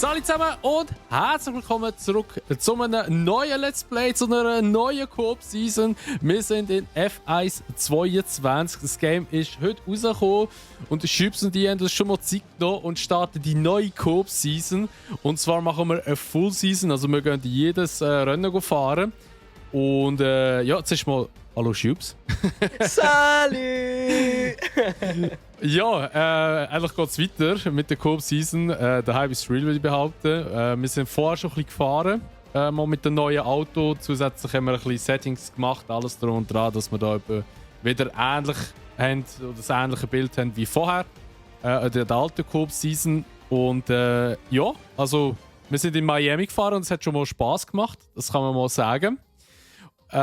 Salut zusammen und herzlich willkommen zurück zu einem neuen Let's Play, zu einer neuen Coop-Season. Wir sind in F1 22. Das Game ist heute rausgekommen und die Schübs und die haben das schon mal Zeit genommen und starten die neue Coop-Season. Und zwar machen wir eine Full-Season, also wir gehen jedes Rennen fahren. Und ja, zuerst mal hallo Schübs. Salut! Ja, eigentlich geht es weiter mit der Coop-Season. Der Hype ist real, würde ich behaupten. Wir sind vorher schon ein bisschen gefahren, mal mit dem neuen Auto. Zusätzlich haben wir ein bisschen Settings gemacht, alles drum und dran, dass wir da wieder ähnlich haben, oder das ähnliche Bild haben wie vorher, der alten Coop-Season. Und ja, also wir sind in Miami gefahren und es hat schon mal Spaß gemacht, das kann man mal sagen. Zu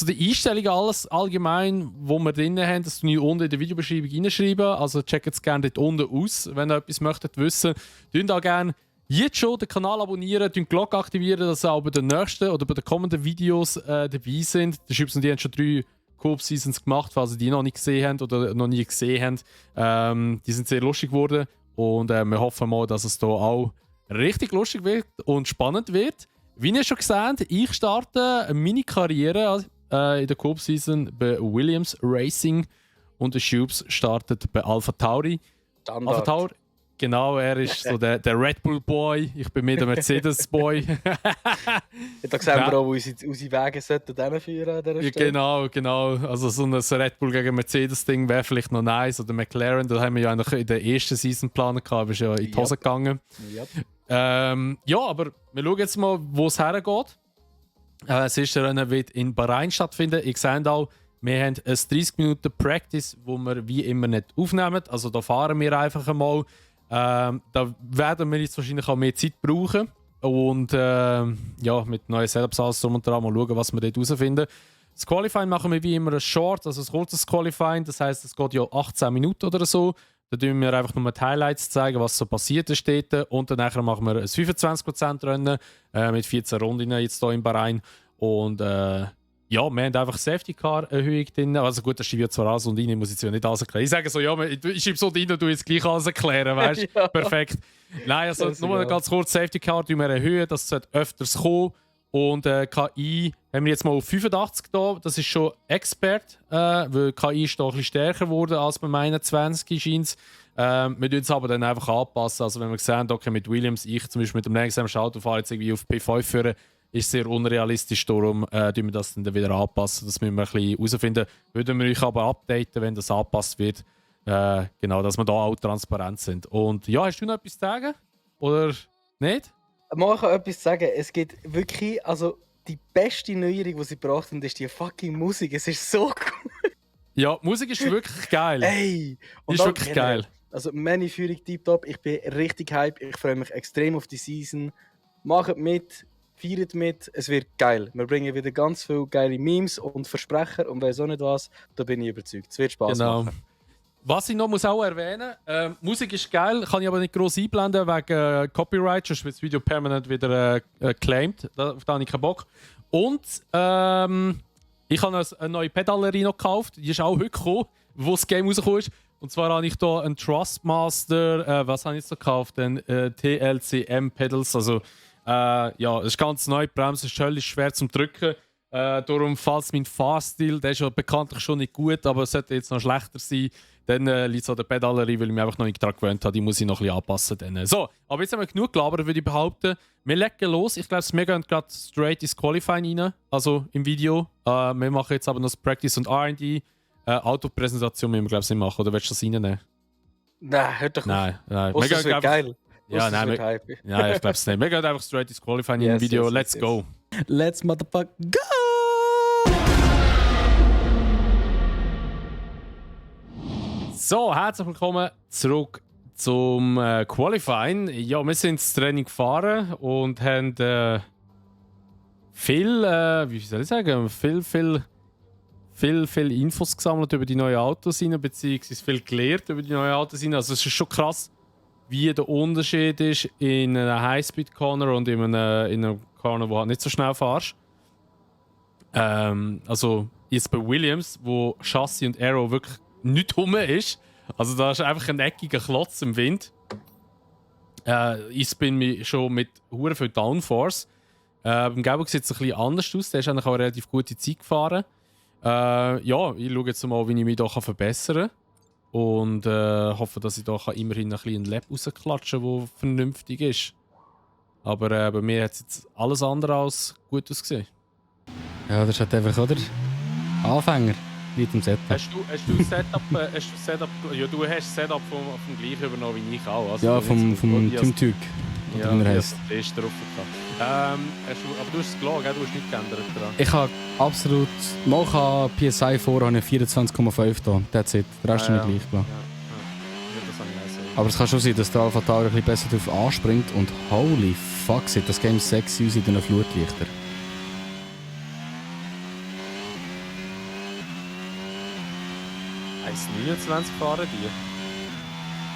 den Einstellungen alles allgemein, wo wir drin haben, das tue ich unten in der Videobeschreibung reinschreiben. Also checkt es gerne dort unten aus, wenn ihr etwas möchtet wissen. Tönt auch gerne jetzt schon den Kanal abonnieren, die Glocke aktivieren, dass ihr auch bei den nächsten oder bei den kommenden Videos dabei sind. Die Schübs und die haben schon 3 Coop-Seasons gemacht, falls ihr die noch nicht gesehen habt oder noch nie gesehen habt. Die sind sehr lustig geworden und wir hoffen mal, dass es hier auch richtig lustig wird und spannend wird. Wie ihr schon gesehen habt, ich starte meine Karriere in der Coop-Season bei Williams Racing und der Schubs startet bei Alpha Tauri. Standard. Alpha Tauri, genau, er ist so der Red Bull Boy, ich bin mehr der Mercedes Boy. Da sehen wir auch, wo unsere Wege sollten führen an dieser Stelle. Genau. Also so ein Red Bull gegen Mercedes-Ding wäre vielleicht noch nice. Oder McLaren, da haben wir ja eigentlich in der ersten Season geplant, aber ist ja in die Hose gegangen. Yep. Ja, aber wir schauen jetzt mal, wo es hergeht. Das erste Rennen wird in Bahrain stattfinden. Ihr seht auch, wir haben ein 30 Minuten Practice, wo wir wie immer nicht aufnehmen. Also da fahren wir einfach einmal. Da werden wir jetzt wahrscheinlich auch mehr Zeit brauchen. Und ja, mit neuen Setups alles drum und dran mal schauen, was wir dort herausfinden. Das Qualifying machen wir wie immer ein Short, also ein kurzes Qualifying. Das heisst, es geht ja 18 Minuten oder so. Da zeigen wir einfach nur die Highlights, zeigen, was so passiert ist dort. Und dann machen wir ein 25% Rennen mit 14 Runden jetzt hier in Bahrain. Und ja, wir haben einfach Safety Car Erhöhung drin. Also gut, das schreibe ich zwar alles und rein, ich muss jetzt ja nicht alles erklären. Ich sage so, ja, ich schreibe so rein, du jetzt gleich alles erklären, weißt du? Ja. Perfekt. Nein, also nur ganz kurz, Safety Car erhöhen, das sollte öfters kommen. Und KI haben wir jetzt mal auf 85 da. Das ist schon Expert, weil KI ist da ein bisschen stärker geworden als beim 21 scheint. Wir tun es aber dann einfach anpassen. Also wenn wir sehen, okay, mit Williams, ich zum Beispiel mit dem langsamen Auto fahre jetzt irgendwie auf P5 führen, ist sehr unrealistisch. Darum tun wir das dann wieder anpassen. Das müssen wir ein bisschen herausfinden. Würden wir euch aber updaten, wenn das angepasst wird. Genau, dass wir da auch transparent sind. Und ja, hast du noch etwas zu sagen? Oder nicht? Mal kann ich etwas sagen. Es gibt wirklich, also die beste Neuerung, die sie gebracht haben, ist die fucking Musik. Es ist so cool. Ja, Musik ist wirklich geil. Ey! Und ist wirklich geil. Also meine Führung tiptop. Ich bin richtig hype. Ich freue mich extrem auf die Season. Macht mit, feiert mit. Es wird geil. Wir bringen wieder ganz viele geile Memes und Versprecher und weiss auch nicht was. Da bin ich überzeugt. Es wird Spaß machen. Was ich noch muss auch erwähnen Musik ist geil, kann ich aber nicht gross einblenden wegen Copyright, sonst wird das Video permanent wieder claimed. Da habe ich keinen Bock. Und ich habe eine neue Pedalerie noch gekauft, die ist auch heute gekommen, wo das Game rausgekommen ist. Und zwar habe ich hier einen Trustmaster, was habe ich jetzt noch gekauft? Ein TLCM Pedals, also ja, es ist ganz neu, die Bremse ist höllisch schwer zum Drücken. Darum, falls mein Fahrstil, der ist ja bekanntlich schon nicht gut, aber es sollte jetzt noch schlechter sein, dann liegt es an der Pedalerie, weil ich mich einfach noch nicht daran gewöhnt habe, die muss ich noch ein bisschen anpassen. Dann. So, aber jetzt haben wir genug gelabert, würde ich behaupten. Wir legen los. Ich glaube, wir gehen gerade straight ins Qualifying rein, also im Video. Wir machen jetzt aber noch das Practice und R&D. Autopräsentation müssen wir, glaube ich, nicht machen, oder willst du das reinnehmen? Nein, hört doch auf. Nein. Das wird einfach geil. Ja, nein, ich glaube es nicht. Wir gehen einfach straight ins Qualifying im Video. Let's go. Let's motherfucker go! So, herzlich willkommen zurück zum Qualifying. Ja, wir sind das Training gefahren und haben wie soll ich sagen, viel Infos gesammelt über die neuen Autos rein, beziehungsweise viel gelernt über die neuen Autos rein. Also es ist schon krass, wie der Unterschied ist in einem Highspeed-Corner und in einem Corner, wo du halt nicht so schnell fährst. Also jetzt bei Williams, wo Chassis und Aero wirklich nicht rum ist. Also da ist einfach ein eckiger Klotz im Wind. Ich bin mich schon mit Huren viel Downforce. Beim Gabo sieht es ein bisschen anders aus. Der ist eigentlich auch eine relativ gute Zeit gefahren. Ja, ich schaue jetzt mal, wie ich mich hier verbessern kann. Und hoffe, dass ich da immerhin ein bisschen einen Lab rausklatschen kann, der vernünftig ist. Aber bei mir hat es jetzt alles andere als gut ausgesehen. Ja, das ist halt einfach, oder? Anfänger mit dem Setup. Hast du Setup? Ja, du hast Setup vom gleichen übernommen wie ich auch. Also Ja, vom Tim Tüg. Ja, Oder wie er ich heisst. habe den Test drauf gehabt. Aber du hast es gelassen, gell? Du hast nicht geändert dran. Ich habe absolut... Mal kann PSI vor, habe ich 24,5 da. That's it. Der Rest ist nicht gleich gelassen. Ja, das habe ich auch so. Aber es kann schon sein, dass der Alpha Tower ein bisschen besser darauf anspringt. Und holy fuck, sieht das Game sexy aus in den Flutlichtern. Eins 29 fahren die?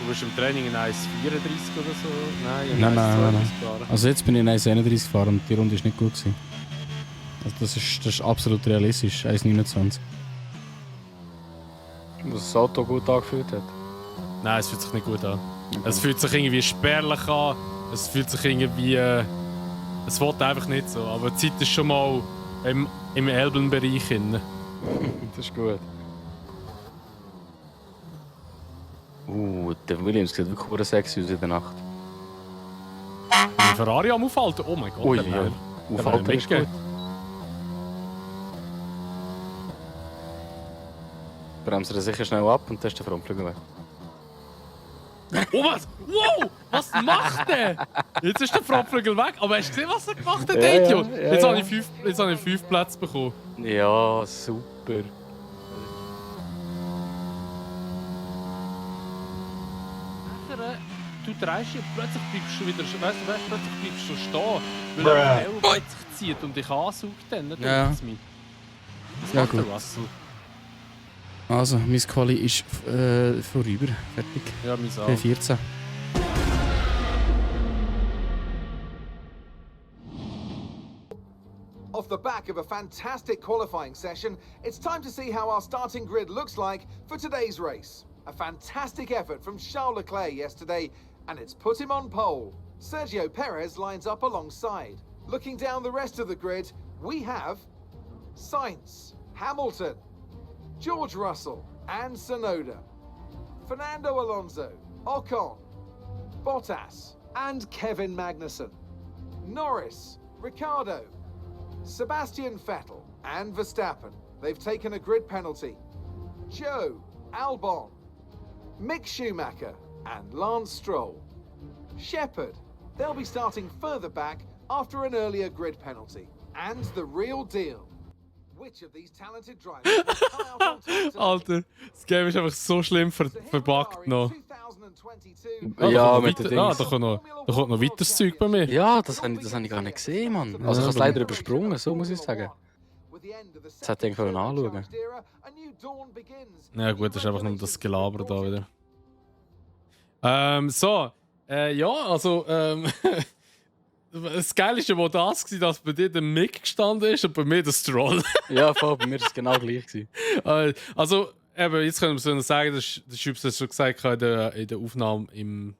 Du bist im Training in 1,34 oder so? Nein, in Nein. 1,32 fahren. Also jetzt bin ich in 1,31 gefahren und die Runde ist nicht gut gewesen. Also das ist absolut realistisch, 1,29. Was das Auto gut angefühlt hat. Nein, es fühlt sich nicht gut an. Es fühlt sich irgendwie spärlich an. Es fühlt sich irgendwie... es will einfach nicht so. Aber die Zeit ist schon mal im Elbenbereich drin. Das ist gut. Der Williams sieht wirklich sexy aus in der Nacht. Ein Ferrari am Aufhalten? Oh mein Gott, Ui, der ja. Bär. Aufhalten ist gut. Bremst er sicher schnell ab und dann ist der Frontflügel weg. Oh was? Wow! Was macht der? Jetzt ist der Frontflügel weg. Aber hast du gesehen, was er gemacht hat, Ja, der Idiot? ja, Jetzt ja. habe ich 5 Plätze bekommen. Ja, super. Du drehst ja, plötzlich bleibst du wieder, plötzlich bleibst du stehen, weil er Tailgate sich zieht und dich ansaugt dann, nicht? Ja. Was Ja, macht der gut. Russell? Also, mein Quali ist vorüber. Fertig. Ja, mein auch. P14. Off the back of a fantastic qualifying session, it's time to see how our starting grid looks like for today's race. A fantastic effort from Charles Leclerc yesterday, and it's put him on pole. Sergio Perez lines up alongside. Looking down the rest of the grid, we have Sainz, Hamilton, George Russell, and Tsunoda, Fernando Alonso, Ocon, Bottas, and Kevin Magnussen, Norris, Ricciardo, Sebastian Vettel and Verstappen. They've taken a grid penalty. Joe, Albon, Mick Schumacher and Lance Stroll. Shepard, they'll be starting further back after an earlier grid penalty. And the real deal. Which of these talented drivers will come out on top today? Alter, das Game ist einfach so schlimm verbuggt noch. Ja, da mit kommt den noch Dings. da kommt noch weiteres Zeug bei mir. Ja, das habe ich gar nicht gesehen, Mann. Also ich habe es leider übersprungen, so muss ich sagen. Das hätte ich einfach anschauen. Ja gut, das ist einfach nur das Gelaber da wieder. Ja, also, das Geilste war das, dass bei dir der Mick gestanden ist und bei mir der Stroll. Ja, voll, bei mir war es genau gleich gewesen. Also, eben, jetzt können wir so sagen, der Schübs hat schon gesagt in der Aufnahme im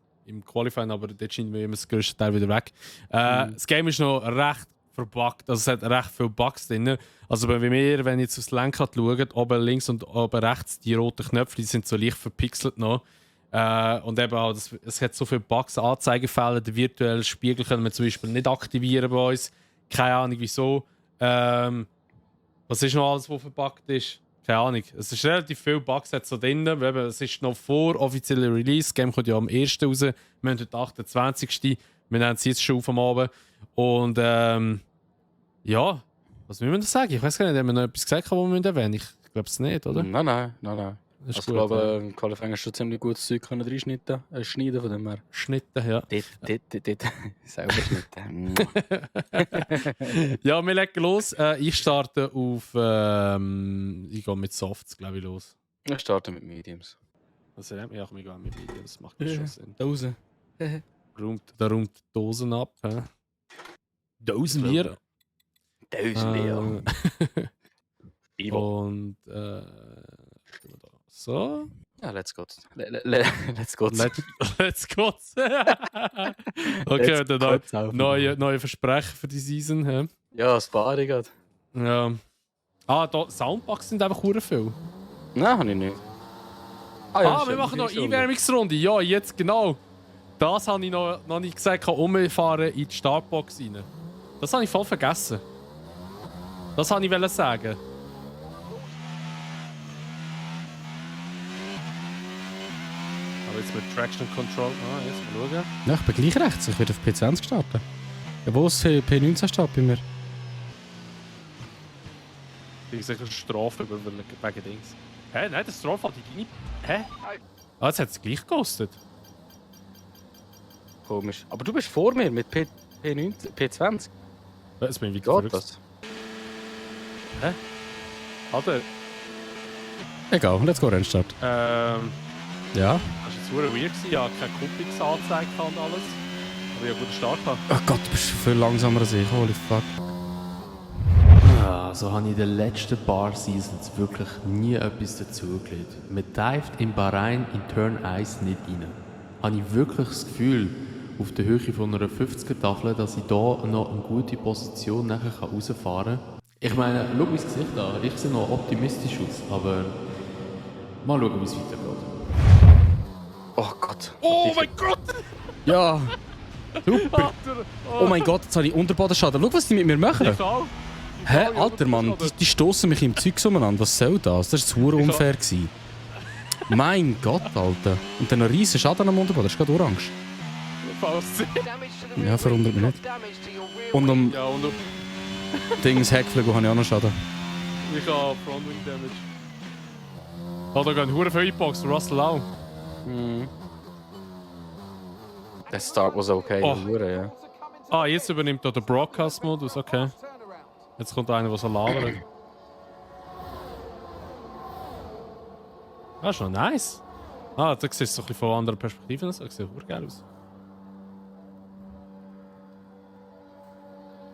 Qualifying, aber dort scheint mir immer das größte Teil wieder weg. Das Game ist noch recht verbuggt, also es hat recht viele Bugs drin. Also bei mir, wenn ihr jetzt aufs Lenkrad schaut, oben links und oben rechts, die roten Knöpfe, die sind so leicht verpixelt noch. Und eben auch, es hat so viele Bugs, Anzeigefälle, den virtuellen Spiegel können wir zum Beispiel nicht aktivieren bei uns. Keine Ahnung wieso. Was ist noch alles, was verbuggt ist? Keine Ahnung. Es ist relativ viel Bugs jetzt so drin. Es ist noch vor offizieller Release. Das Game kommt ja am 1. raus. Wir haben heute den 28. Wir nehmen es jetzt schon auf am Abend. Und ja, was müssen wir da sagen? Ich weiß gar nicht, haben wir noch etwas gesagt, was wir erwähnen? Ich glaube es nicht, oder? Nein. Das Also, ich glaube, im Qualifying hast du schon ziemlich gutes Zeug schneiden von dem her. Schnitte, ja. Dort. Selber schneiden. Ja, wir legen los. Ich starte auf. Ich gehe mit Softs, glaube ich, los. Ich starte mit Mediums. Also, ja, wir gehen mit Medium, das macht schon Sinn. Dose. Da räumt die Dosen ab. Dosen wir. Und. So. Ja, let's go. Let's go. Let's go. Okay, dann neue Versprechen für die Season. Hä? Ja, das Bari geht. Ja. Ah, da Soundpacks sind einfach hure viel. Nein, habe ich nicht. Wir machen noch Einwärmungsrunde. Ja, jetzt genau. Das habe ich noch nicht gesagt, kann umfahren in die Startbox rein. Das habe ich voll vergessen. Das wollte ich sagen. Aber jetzt mit Traction Control. Ah, jetzt mal schauen. Ja, ich bin gleich rechts. Ich werde auf P20 starten. Obwohl es für P19 steht bei mir. Ich sicher eine Strafe wegen Dings. Hä? Nein, das Strafe hat die nicht. Hä? Ah, jetzt hat es gleich gekostet. Komisch. Aber du bist vor mir mit P19, P20. Jetzt bin ich Geht verrückt. das? Hä? Alter, Egal, let's go Rennstart. ja. Ja. Das war jetzt super weird gewesen. Ich habe keine Kupplungsanzeige und alles. Aber ich habe einen guten Start gehabt. Oh Gott, du bist viel langsamer als ich. Holy fuck. Ja, so habe ich in den letzten paar Seasons wirklich nie etwas dazugelernt. Man dived in Bahrain in Turn 1 nicht rein. Habe ich wirklich das Gefühl, auf der Höhe von einer 50er-Tafel, dass ich hier noch eine gute Position nachher rausfahren kann. Ich meine, schau mein Gesicht an. Ich sehe noch optimistisch aus, aber mal schauen, wie es weitergeht. Oh Gott. Oh mein Gott! Ja. Super. Oh mein Gott, jetzt habe ich Unterbodenschaden. Schau, was die mit mir machen. Ich auch. Hä, Alter Mann, die stoßen mich im Zeug umeinander. Was soll das? Das war zu unfair. Mein Gott, Alter. Und dann noch riesen Schaden am Unterboden. Das ist gerade orange. Ja, verwundert mich nicht. Und am Ja, und Dings Heckflügel habe ich auch noch Schaden. ich habe Frontwing Damage. Oh, da gehen hure viele Hitbox, Russell auch. Der Start was okay. Oh. Ja. Ah, jetzt übernimmt er den Broadcast-Modus, okay. Jetzt kommt einer, der so labert. Ah, schon nice. Ah, da siehst du so ein bisschen von anderen Perspektiven. Das sieht super geil aus.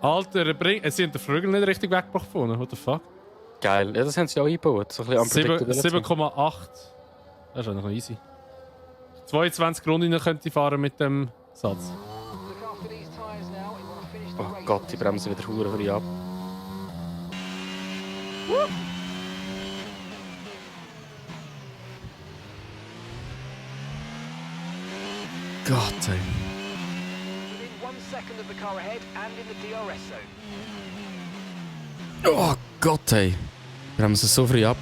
Alter, sie haben den Flügel nicht richtig weggebracht vorne. What the fuck? Geil. Ja, das haben sie auch eingebaut. So ein bisschen unpredictable. 7,8. Das ist eigentlich noch easy. 22 Runden könnte ich fahren mit dem Satz. Oh Gott, die bremsen wieder hure früh ab. Gott, ey. Oh Gott, ey. Wir haben es so früh ab.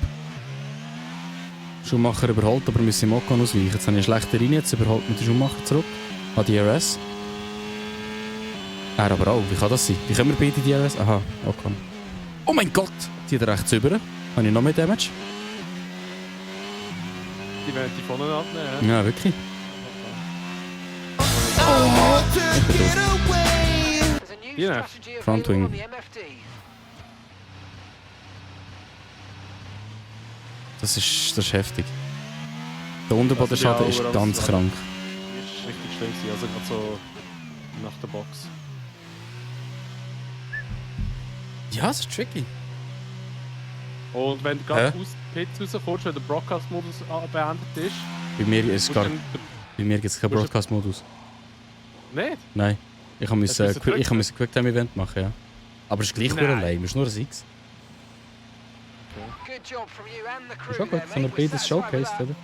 Schumacher überholt, aber müssen im Ocon ausweichen. Jetzt habe ich eine schlechte Linie, jetzt überholt mit dem Schumacher zurück. An die DRS. Er aber auch, wie kann das sein? Wie können wir beide DRS? Aha, Ocon. Oh mein Gott! Die hat rechts rüber. Habe ich noch mehr Damage? Die werden die vorne abnehmen. Ja, wirklich. Ja. Frontwing. Das ist heftig. Der Unterbodenschaden ist ganz krank. Das ist richtig schlimm gewesen, also gerade so nach der Box. Ja, es ist tricky. Und wenn du gerade aus Pits rauskommst, wenn der Broadcast-Modus beendet ist... Bei mir gibt es keinen Broadcast-Modus. Nicht? Nein. Ich musste ein Quicktime-Event machen, ja. Aber es ist gleich nur allein, es ist nur ein X. Schon gut, haben wir beides showcased, oder?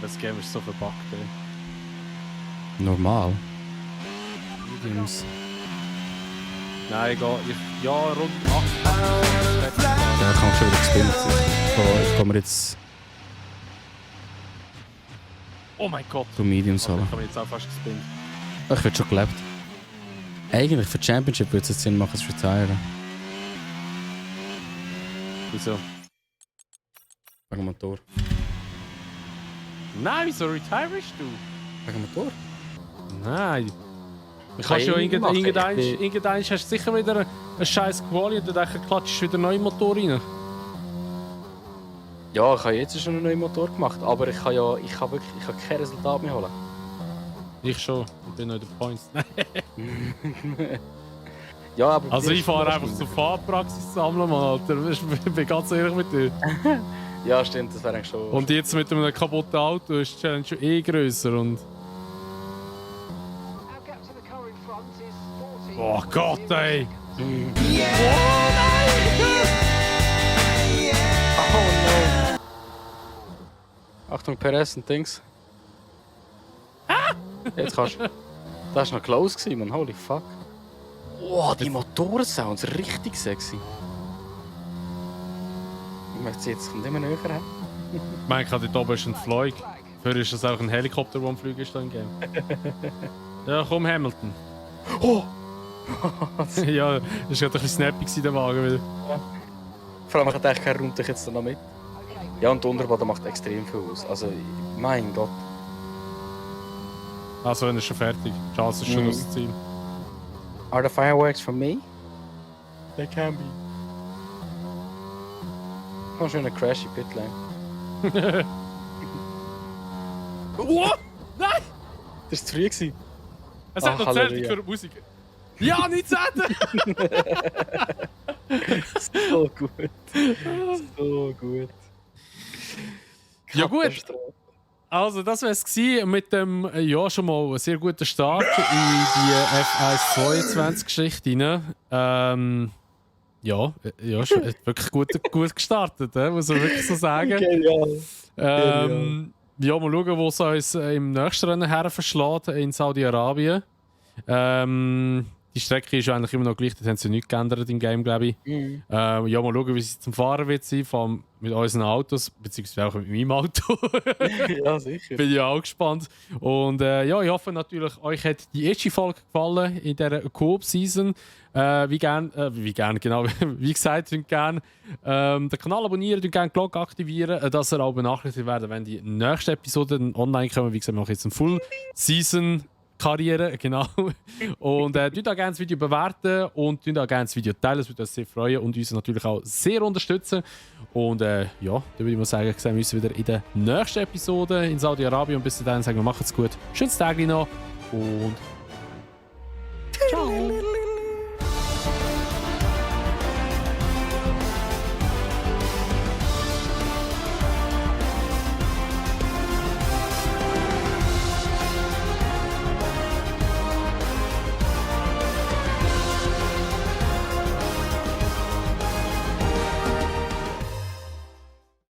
Das Game ist so verbuggt, ey. Normal. Mediums. Nein, ja, rund 8. Ja, ich habe schon wieder gespielt. Ich komme jetzt Oh mein Gott! zu Mediums Ich haben. habe jetzt auch fast gespinnt. Ich werde schon gelebt. Eigentlich für die Championship würde es jetzt Sinn machen, es retiren. Wieso? Wegen Motor. Nein, wieso retirest du? Wegen Motor? Nein. Du Kann kannst ich ja nicht machen, irgendein hast du sicher wieder einen scheiß Quali und dann klatschst du wieder einen neuen Motor rein. Ja, ich habe jetzt schon einen neuen Motor gemacht, aber ich kann kein Resultat mehr holen. Ich schon. Ich bin noch in den Points. Ja, Ja, aber Also bei dir ich ist fahre es einfach zur wahrscheinlich. Fahrpraxis sammeln, Mann, Alter. Ich bin ganz ehrlich mit dir. Ja, stimmt, das wäre eigentlich schon. Und jetzt mit einem kaputten Auto ist die Challenge schon eh grösser und... Oh Gott, ey! Oh nein! Achtung, Perez und Dings. Jetzt kannst du. Das war noch close, gewesen, man. Holy fuck. Oh, die Motorensounds, richtig sexy. Ich möchte sie jetzt immer näher haben. Ich meine, dort oben ist ein Flug. Früher ist das auch ein Helikopter, der am Fliegen ist da im Game. Ja, komm, Hamilton. Oh! Ja, das war gerade ein bisschen snappy, der Wagen. Weil... Vor allem, ich dachte, er räumt dich jetzt noch mit. Ja, und der Unterboden macht extrem viel aus. Also, mein Gott. Also, wenn er schon fertig. Die Chance ist schon aus dem Ziel. Are the fireworks from me? They can be. Oh, schöner Crash in Pitlane. What? Nein! Das war zu früh. Gewesen. Es hat Ah, noch Zertig Halleluja. für die Musik. Ja, nicht sagen! So gut. So gut. Ja, gut. Also, das war es mit dem ja schon mal sehr guten Start in die F1 22-Geschichte rein. Ja, ist wirklich gut gestartet, muss man wirklich so sagen. Genial. Ja, mal schauen, wo es uns im nächsten Rennen her verschlägt in Saudi-Arabien. Die Strecke ist eigentlich immer noch gleich, da haben sie nichts geändert im Game, glaube ich. Mhm. Ja, mal schauen, wie sie zum Fahren wird sein, vor allem mit unseren Autos, beziehungsweise auch mit meinem Auto. Ja, sicher. Bin ja auch gespannt. Und ja, ich hoffe natürlich, euch hat die erste Folge gefallen in dieser Coop-Season. Wie genau, wie gesagt, könnt gerne den Kanal abonnieren, gerne die Glocke aktivieren, dass ihr auch benachrichtigt werdet, wenn die nächsten Episoden online kommen. Wie gesagt, wir machen jetzt eine Full-Season Karriere, genau. Und tut auch gerne das Video bewerten und tut auch gerne das Video teilen, das würde uns sehr freuen und uns natürlich auch sehr unterstützen. Und ja, dann würde ich mal sagen, sehen wir uns wieder in der nächsten Episode in Saudi-Arabien und bis dahin sagen wir, macht's gut, schönes Tag noch und